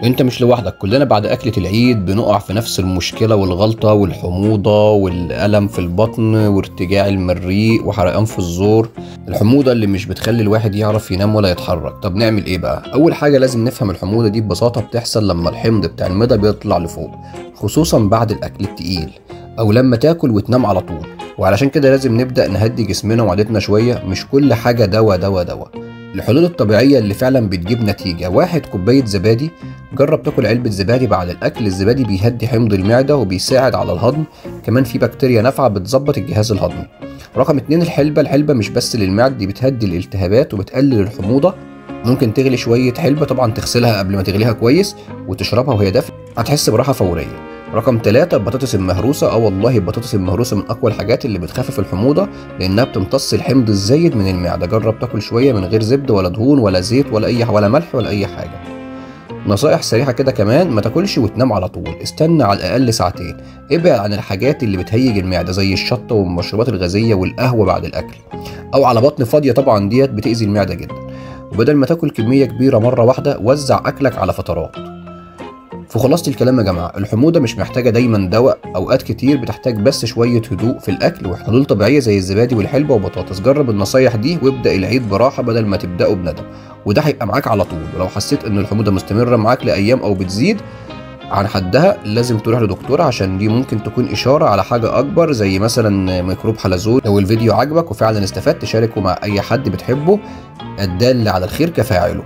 انت مش لوحدك، كلنا بعد اكلة العيد بنقع في نفس المشكلة والغلطة والحموضة والألم في البطن وارتجاع المريء وحرقان في الزور، الحموضة اللي مش بتخلي الواحد يعرف ينام ولا يتحرك. طب نعمل ايه بقى؟ اول حاجة لازم نفهم الحموضة دي ببساطة بتحصل لما الحمض بتاع المعدة بيطلع لفوق، خصوصا بعد الاكل التقيل او لما تاكل وتنام على طول. وعلشان كده لازم نبدأ نهدي جسمنا وعادتنا شوية، مش كل حاجة دواء دواء دواء. الحلول الطبيعية اللي فعلا بتجيب نتيجة: 1 كوباية زبادي. جرب تاكل علبة زبادي بعد الأكل، الزبادي بيهدي حمض المعدة وبيساعد على الهضم، كمان في بكتيريا نافعة بتظبط الجهاز الهضمي. رقم 2 الحلبة. الحلبة مش بس للمعدة، دي بتهدي الالتهابات وبتقلل الحموضة. ممكن تغلي شوية حلبة، طبعا تغسلها قبل ما تغليها كويس، وتشربها وهي دافية، هتحس براحة فورية. رقم 3 البطاطس المهروسة. والله البطاطس المهروسة من أقوى الحاجات اللي بتخفف الحموضة، لأنها بتمتص الحمض الزايد من المعدة. جرب تاكل شوية من غير زبدة ولا دهون ولا زيت ولا أي ولا ملح ولا أي حاجة. نصائح سريعة كده كمان: ما تاكلش وتنام على طول، استنى على الأقل ساعتين. ابعد عن الحاجات اللي بتهيج المعدة زي الشطة والمشروبات الغازية والقهوة بعد الأكل، أو على بطن فاضية، طبعا ديت بتأذي المعدة جدا. وبدل ما تاكل كمية كبيرة مرة واحدة، وزع أكلك على فترات. في خلاصة الكلام يا جماعة، الحموضة مش محتاجة دايما دواء، أوقات كتير بتحتاج بس شوية هدوء في الأكل وحلول طبيعية زي الزبادي والحلبة وبطاطس. جرب النصايح دي وابدأ العيد براحة بدل ما تبدأه بندم، وده هيبقى معاك على طول. ولو حسيت إن الحموضة مستمرة معاك لأيام أو بتزيد عن حدها، لازم تروح لدكتور، عشان دي ممكن تكون إشارة على حاجة أكبر زي مثلا ميكروب حلزون. لو الفيديو عجبك وفعلا استفدت، شاركه مع أي حد بتحبه، الدال على الخير كفاعله.